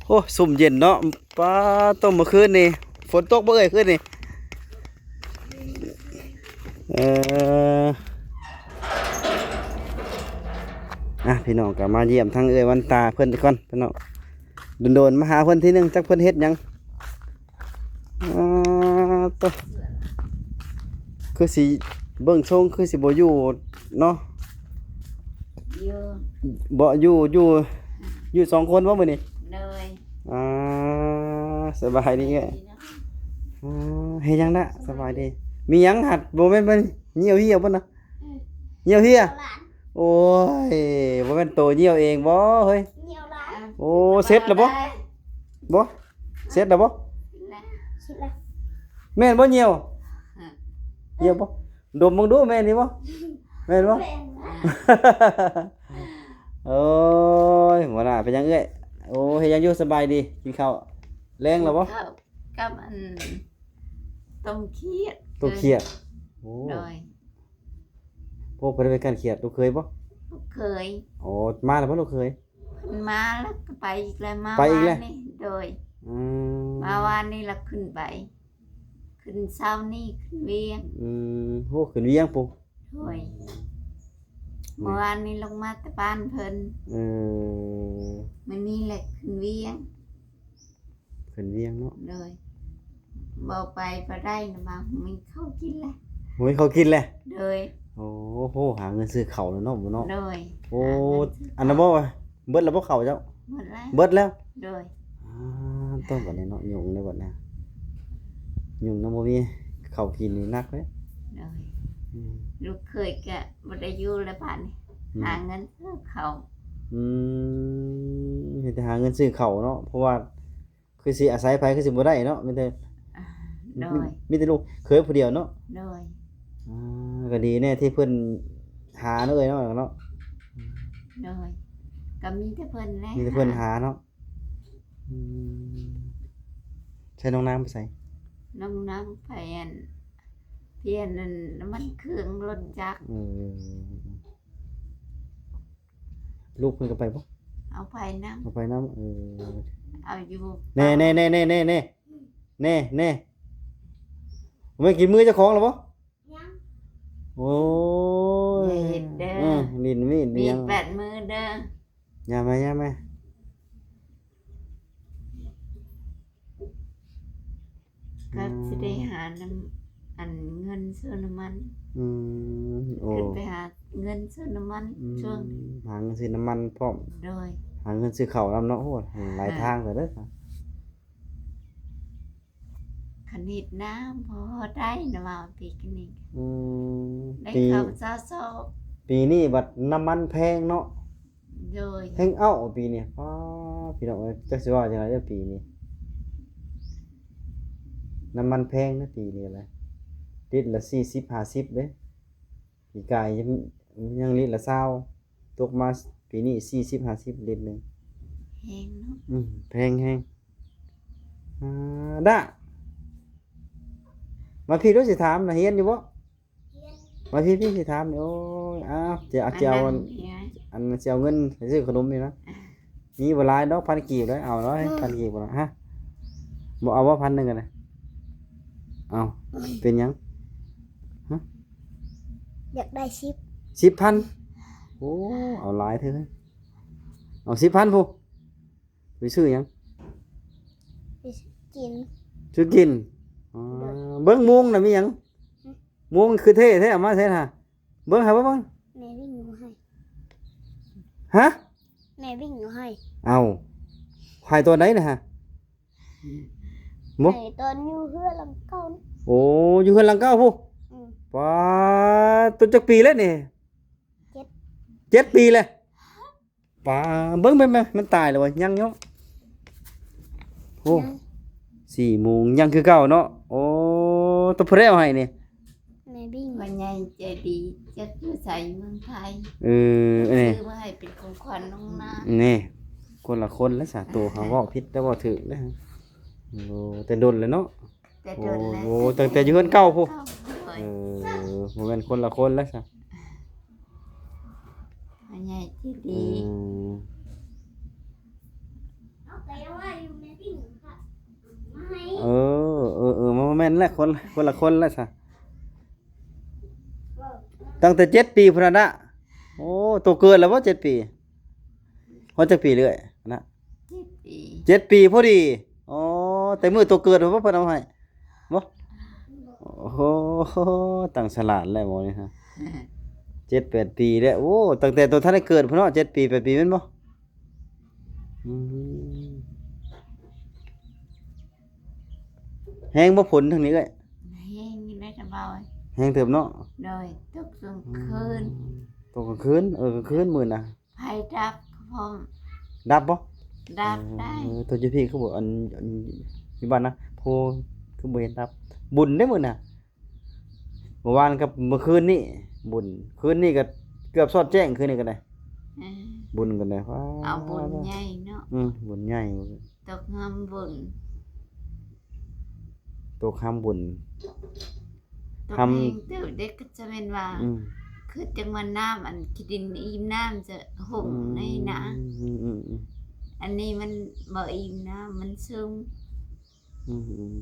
ໂອ້ ຊຸ່ມເຢັນເນາະ. ປາໂຕ ເມື່ອຄືນນີ້ຝົນຕົກບໍ່ເອີຍ ຄືນນີ້? ເອີ ອ່ະ ພີ່ນ້ອງກໍມາຢ້ຽມທາງເອື້ອຍວັນຕາເພິ່ນກ່ອນພີ່ນ້ອງ. ດົນໆມາຫາເພິ່ນທີໜຶ່ງ ຈັກເພິ່ນເຮັດຫຍັງ. ອາ ໂຕ ຄືຊິເບິ່ງຊົງຄືຊິບໍ່ຢູ່ເນາະ. ຢູ່ ບໍ່ຢູ່ ຢູ່ ຢູ່ສອງຄົນບໍ່ມື້ນີ້? ໂດຍ ອ່າ ສະບາຍດີເອື້ອຍ. ອ່າ ເຮັດຫຍັງນະ? ສະບາຍດີ. ມີຫຍັງຫັ້ນ? ບໍ່ແມ່ນ ມັນຍ່ຽວເຫ່ຍບໍ່ນະ? ຍ່ຽວເຫ່ຍ. ໂອ້ຍ ບໍ່ແມ່ນໂຕຍ່ຽວເອງບໍ່ເຮີ້ຍ? ໂອ້ ເສັດແລ້ວບໍ່? ບໍ່ ເສັດແລ້ວບໍ່? ແມ່ນບໍ່ຍ່ຽວ? ຍ່ຽວບໍ່? ດົມເບິ່ງດູ ແມ່ນນີ້ບໍ່? ແມ່ນບໍ່? ໂອ້ຍ ຫົວໜ້າເປັນຫຍັງເອື້ອຍ? ໂອ້ ເຮັດຫຍັງຢູ່? ສະບາຍດີ. ກິນເຂົ້າແລງແລ້ວບໍ່? ເຂົ້າກັບອັນ ຕົ້ມຂຽດ. ຕົ້ມຂຽດ. ໂອ້ ໂດຍ. ໂອ້ ເພິ່ນເປັນການຂຽດ ລູກເຂີຍບໍ່? ລູກເຂີຍ. ໂອ້ ມາແລ້ວບໍ່ລູກເຂີຍ? ເພິ່ນມາແລ້ວກໍໄປອີກແລ້ວ ມາ ໄປອີກແລ້ວ? ວານນີ້. ໂດຍ. ອືມ ມາວານນີ້ລະຂຶ້ນໄປ ຂຶ້ນເຊົ້ານີ້ຂຶ້ນວຽງ. ອືມ ໂອ້ ຂຶ້ນວຽງພຸ້ນ. ໂດຍ. ອືມ ເມື່ອວານນີ້ລົງມາແຕ່ບ້ານເພິ່ນ. ເອີ ມື້ນີ້ແຫຼະຂຶ້ນວຽງ. ຂຶ້ນວຽງເນາະ. ໂດຍ. ບໍ່ໄປບໍ່ໄດ້ນະ ວ່າບໍ່ມີເຂົ້າກິນແຫຼະ. ບໍ່ມີເຂົ້າກິນແຫຼະ. ໂດຍ. ໂອ້ໂຫ ຫາເງິນຊື້ເຂົ້າແລ້ວເນາະ ບໍ່ເນາະ? ໂດຍ. ໂອ້ ຫາເງິນຊື້ ອັນນັ້ນບໍ່ ເບິດແລ້ວບໍ່ເຂົ້າເຈົ້າ? ເບິດແລ້ວ. ເບິດແລ້ວ. ໂດຍ. ອ່າ ຕ້ອງບັດນີ້ເນາະ ຫຍຸ້ງໃນບັດນີ້ ຫຍຸ້ງນຳ ບໍ່ມີເຂົ້າກິນນີ້ໜັກເດ້. ໂດຍ. ອືມ ລູກເຂີຍກະບໍ່ໄດ້ຢູ່ແລ້ວບາດນີ້. ອືມ ຫາເງິນຊື້ເຂົ້າ. ອືມ ມີແຕ່ຫາເງິນຊື້ເຂົ້າເນາະ ເພາະວ່າ ຄືຊິອາໄສໃຜ ຄືຊິບໍ່ໄດ້ເນາະ ມີແຕ່ ອ່າ ໂດຍ ມີ ມີແຕ່ລູກເຂີຍຜູ້ດຽວເນາະ. ໂດຍ. ອ່າ ກໍດີແນ່ທີ່ເພິ່ນຫາເນາະເອີຍເນາະ ເນາະ. ໂດຍ. ກໍມີແຕ່ເພິ່ນແຫຼະ ມີແຕ່ເພິ່ນຫາເນາະ. ອືມ ໃຊ້ນ້ອງນາງໄປໃສ? ນ້ອງນາງໄປອັນ ປ່ຽນອັນ ນ້ຳມັນເຄື່ອງລົດຈັກ. ເອີ ລູກເພິ່ນກໍໄປບໍ່? ເອົາໄປນຳ. ເອົາໄປນຳ. ເອີ ເອົາຢູ່. ແນ່ໆໆໆໆ ແນ່ໆ ແມ່ກິນມື້ເຈົ້າຂອງແລ້ວບໍ່? ຍັງ. ໂອ້ຍ ຢ່າເຮັດເດີ. ເອີ ຫຼິ້ນມີດ ມີດແປດມື້ເດີ. ຢ່າມາ ຢ່າມາ. ກໍຊິໄດ້ຫານຳ ອັນ ເງິນຊື້ນ້ຳມັນ. ອືມ ໂອ້ ຂຶ້ນໄປຫາເງິນຊື້ນ້ຳມັນ. ອືມ ຊ່ວງນີ້ຫາເງິນຊື້ນ້ຳມັນພ້ອມ. ໂດຍ. ຫາເງິນຊື້ເຂົ້ານຳເນາະ. ໂອ້ ຫຼາຍທາງເດີ. ອ່າ ຄັນເຮັດນາພໍໄດ້ນະ ວ່າປີນີ້. ອືມ ໄດ້ເຂົ້າຊາວຊອກ. ປີນີ້ບັດນ້ຳມັນແພງເນາະ. ໂດຍ. ແຮງເອົ້າປີນີ້ ປ້າ ພີ່ນ້ອງເອີຍ ຈັກຊິວ່າຈັ່ງໃດເດີ້ປີນີ້ ນ້ຳມັນແພງເດີ້ປີນີ້ແຫຼະ ລິດລະສີ່ສິບ ຫ້າສິບເດ້. ປີກາຍຍັງ ຍັງລິດລະຊາວ ຕົກມາປີນີ້ສີ່ສິບ ຫ້າສິບ ລິດໜຶ່ງ. ແພງເນາະ. ອືມ ແພງແຮງ. ອ່າ ດາ ມາພີ້ດູ ຊິຖາມນະ ຮຽນຢູ່ບໍ່? ມາພີ້ໆ ຊິຖາມນີ້. ໂອ້ຍ ອ້າວ ຈະ ຈະເອົາ ອັນ ຊິເອົາເງິນໄປຊື້ຂະໜົມນີ້ນະ. ມີບໍ່ຫຼາຍດອກ ພັນກີບເດ້. ເອົາເນາະ ພັນກີບນະ. ຮະ ບໍ່ເອົາບໍ່ ພັນໜຶ່ງຫັ້ນນະ? ເອົາ ເປັນຫຍັງ? ຮະ ຢາກໄດ້ສິບ ສິບພັນ. ໂອ້ ເອົາຫຼາຍເທື່ອ. ເອົາສິບພັນພຸ້ນ. ໄປຊື້ຫຍັງ? ໄປຊື້ກິນ. ຊື້ກິນ. ອໍ ໂດຍ. ເບິ່ງມຸ້ງນະມີຫຍັງ? ຫຶ? ມຸ້ງຄືເທ່ແທ້ ເອົາມາໃສນະ? ເບິ່ງໃຫ້ເບິ່ງ. ແມ່ວິ່ງຢູ່ໃຫ້. ຮະ? ແມ່ວິ່ງຢູ່ໃຫ້. ເອົ້າ ໃຫ້ຕອນໃດນະ? ບໍ່ ໃຫ້ຕອນຢູ່ເຮືອນຫຼັງເກົ່າ. ໂອ້ ຢູ່ເຮືອນຫຼັງເກົ່າພຸ້ນ. ອືມ. ປາ ຕົວຈັກປີແລ້ວນີ້? ເຈັດ ເຈັດປີແລ້ວ. ປາ ເບິ່ງແມ່ນ ມັນຕາຍແລ້ວບໍ່? ຍັງຢູ່. ໂອ້ ຍັງ ສີ່ໂມງ ຍັງຄືເກົ່າເນາະ. ໂອ້ ຕົວຜູ້ໃດເອົາໃຫ້ນີ້? ແມ່ບິ້ງ. ພໍ່ໃຫຍ່ໃຈດີ ຈັກຢູ່ໃສ ເມືອງໄທ. ເອີ ເອີ ຊື້ມາໃຫ້ເປັນຂອງຂວັນນ້ອງນາງ. ນີ້ ຄົນລະຄົນແລ້ວສາ ໂຕເຮົາເວົ້າຜິດແລ້ວ ເວົ້າຖືກແລ້ວ. ໂອ້ ແຕ່ດົນແລ້ວເນາະ. ແຕ່ດົນແລ້ວ. ໂອ້ ຕັ້ງແຕ່ຢູ່ເຮືອນເກົ່າພຸ້ນ. ເອີ ບໍ່ແມ່ນຄົນລະຄົນແລ້ວສາ. ພໍ່ໃຫຍ່ໃຈດີ. ອືມ. ນັ້ນແຫຼະ ຄົນ ຄົນລະຄົນແຫຼະຊະ. ຕັ້ງແຕ່ເຈັດປີພຸ້ນນະ. ໂອ້ ໂຕເກີດແລ້ວບໍ່ ເຈັດປີ? ຮອດຈັກປີເອື້ອຍນະ? ເຈັດປີ ເຈັດປີພໍດີ. ອໍ ແຕ່ມື້ໂຕເກີດບໍ່ ເພິ່ນເອົາໃຫ້ບໍ່? ໂອ້ໂຫ ຕັ້ງສະຫຼາດແລ້ວໝໍນີ້ຮະ. ເຈັດແປດປີແລ້ວ. ໂອ້ ຕັ້ງແຕ່ໂຕທັນໄດ້ເກີດພຸ້ນເນາະ ເຈັດປີແປດປີແມ່ນບໍ່? ອືມ ແຮງບໍ່ຝົນທາງນີ້ເອື້ອຍ? ແຮງຢູ່ໃດ໋ຕາເບົາ. ແຮງເຕີບເນາະ. ໂດຍ ຕົກກາງຄືນ. ອືມ ຕົກກາງຄືນ. ເອີ ກາງຄືນມື້ນະ ໄຟດັບພ້ອມ. ດັບບໍ່? ດັບໄດ້. ເອີ ໂຕຢູ່ພີ້ຄືບໍ່ ອັນ ອັນຢູ່ບ້ານນະໂພ ຄືບໍ່ເຫັນດັບ. ບຸນເດ້ມື້ນະ ເມື່ອວານກັບເມື່ອຄືນນີ້ບຸນ ຄືນນີ້ກໍເກືອບຊອດແຈ້ງ ຄືນນີ້ກໍໄດ້. ເອີ ບຸນກັນໄດ້. ວ້າ ເອົາບຸນໃຫຍ່ເນາະ. ອືມ ບຸນໃຫຍ່. ຕົກຮຳບຸນ ຕົກຮຳບຸນ ຕົກຮຳແຮງເຕີບເດ້. ກໍຈະແມ່ນວ່າ ອືມ ຄືຈັ່ງວ່ານ້ຳ ອັນຂີ້ດິນອີ່ມນ້ຳຈະຫົ່ງ ອືມ ໃນນະ. ອືມ ອືມ ອືມ ອັນນີ້ມັນບໍ່ອີ່ມນ້ຳ ມັນຊຶມ. ອືມ ອືມ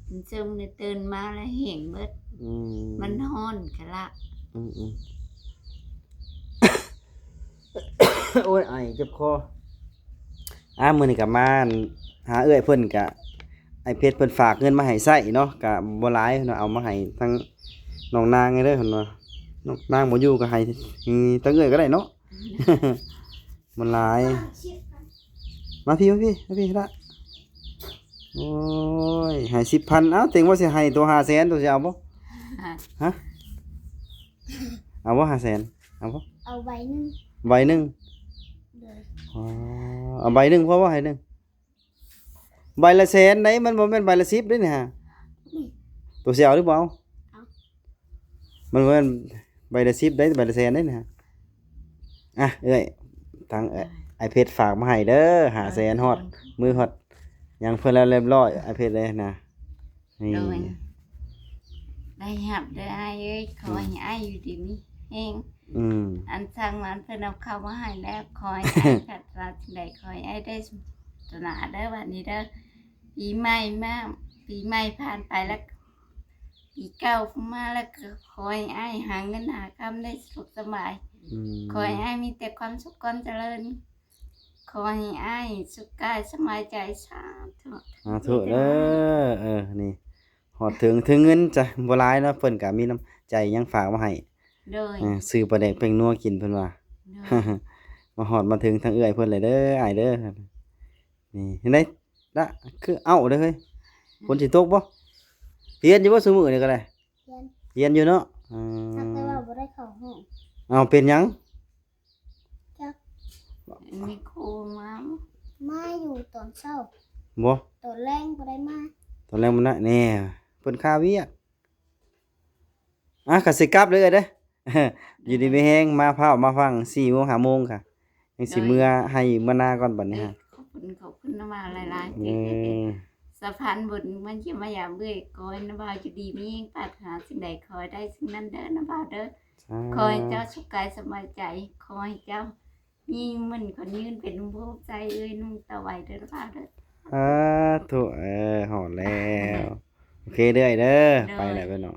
ມັນຊຶມ ຕື່ນມາແລ້ວແຫ້ງເບິດ. ອືມ ມັນຮ້ອນກະລະ. ອືມ ອືມ ໂອ້ຍ ໄອ ເຈັບຄໍ. ອ່າ ມື້ນີ້ກໍມາຫາເອື້ອຍເພິ່ນ ກະອ້າຍເພັດເພິ່ນຝາກເງິນມາໃຫ້ໃຊ້ເນາະ ກະບໍ່ຫຼາຍເນາະ ເອົາມາໃຫ້ທັງນ້ອງນາງເດີເພິ່ນວ່າ ນ້ອງນາງບໍ່ຢູ່ກໍໃຫ້ ໃຫ້ທັງເອື້ອຍກໍໄດ້ເນາະ ບໍ່ຫຼາຍ. ມາພີ້ ມາພີ້ ມາພີ້ລະ. ໂອ້ຍ ໃຫ້ສິບພັນ. ເອົ້າ ເຕັງວ່າຊິໃຫ້ໂຕຫ້າແສນ ໂຕຊິເອົາບໍ່? ຮະ? ເອົາບໍ່ ຫ້າແສນ? ເອົາບໍ່? ເອົາໃບໜຶ່ງ. ໃບໜຶ່ງ? ໂດຍ. ອໍ ເອົາໃບໜຶ່ງພໍບໍ່ ໃຫ້ໜຶ່ງ ໃບລະແສນໃດ໋ ມັນບໍ່ແມ່ນໃບລະສິບເດ້ນີ້ຫາ. ໂຕຊິເອົາຫຼືບໍ່ເອົາ? ເອົາ. ມັນບໍ່ແມ່ນໃບລະສິບໃດ໋ ໃບລະແສນໃດ໋ນະ. ອ່ະ ເອື້ອຍ ທາງເອື້ອຍ ອ້າຍເພັດຝາກມາໃຫ້ເດີ ຫ້າແສນ ຮອດມື ຮອດຫຍັງເພິ່ນແລ້ວຮຽບຮ້ອຍ ອ້າຍເພັດເລີຍນະ. ນີ້ ໂດຍ ໄດ້ຮັບເດີອ້າຍເອີຍ ຂໍໃຫ້ ອືມ ອ້າຍຢູ່ດີມີແຮງ. ອືມ ອັນຊ່າງມັນເພິ່ນເອົາເຂົ້າມາໃຫ້ແລ້ວ ຂໍໃຫ້ອ້າຍປາດຖະໜາສິ່ງໃດ ຂໍໃຫ້ອ້າຍໄດ້ສົມປາດຖະໜາເດີ ບາດນີ້ເດີ. ປີໃໝ່ມາ ປີໃໝ່ຜ່ານໄປແລ້ວ ປີເກົ່າມາແລ້ວ ກໍຂໍໃຫ້ອ້າຍຫາເງິນຫາຄຳໄດ້ສະດວກສະບາຍ. ອືມ ຂໍໃຫ້ອ້າຍມີແຕ່ຄວາມສຸກຄວາມຈະເລີນ. ຂໍໃຫ້ອ້າຍສຸກກາຍສະບາຍໃຈ. ສາທຸ ສາທຸເດີ. ເອີ ນີ້ ຮອດເຖິງ ເຖິງເງິນຈະບໍ່ຫຼາຍເນາະ ເພິ່ນກະມີນ້ຳໃຈຫຍັງຝາກມາໃຫ້. ໂດຍ. ເອີ ຊື້ປາແດກແປ້ງນົວກິນເພິ່ນວ່າ. ໂດຍ. ມາຮອດມາເຖິງທາງເອື້ອຍເພິ່ນແລ້ວເດີ ອ້າຍເດີ. ນີ້ ເຫັນໄດ໋ລະ ຄືເອົ້າເດີເຮີ້ຍ. ອືມ ຝົນຊິຕົກບໍ່? ຮຽນຢູ່ບໍ່ຊຸມື້ນີ້ກໍໄດ້? ຮຽນ ຮຽນຢູ່ເນາະ. ເອີ ແຕ່ວ່າບໍ່ໄດ້ເຂົ້າຫ້ອງ. ເອົ້າ ເປັນຫຍັງ? ຈັກ ມີຄູມາ ມາຢູ່ຕອນເຊົ້າ. ບໍ່ ຕອນແລງບໍ່ໄດ້ມາ. ຕອນແລງບໍ່ໄດ້ ແນ່ ເພິ່ນຄາວຽກ. ອ່ະ ກໍຊິກັບເລີຍເດີ້. ຢູ່ດີມີແຮງ ມາພ້າວມາຟັ່ງ ສີ່ໂມງ ຫ້າໂມງກະຍັງຊິເມືອໄຮ່ເມືອນາກ່ອນບັດນີ້. ເອີ ຂອບຄຸນ ຂອບຄຸນນຳວ່າຫຼາຍໆ. ເອີ ສະພານບຸນມາຢ້ຽມມາຢາມເອື້ອຍ ຂໍໃຫ້ນຳວ່າຢູ່ດີມີແຮງ ປາດຖະໜາສິ່ງໃດ ຂໍໃຫ້ໄດ້ສິ່ງນັ້ນເດີ້ນຳວ່າເດີ້. ສາ ຂໍໃຫ້ເຈົ້າສຸກກາຍສະບາຍໃຈ ຂໍໃຫ້ເຈົ້າ ຍິງມັນຂອນຍືນເປັນພູມໃຈເອື້ອຍນຸ່ງຕາໄວເດີ ພາເດີ. ສາທຸ. ເອີ ຮອດແລ້ວ. ໂອເຄເດີ້ ໄປແລ້ວເດີ້. ໂດຍ. ໄປແລ້ວເດີ້ເນາະ.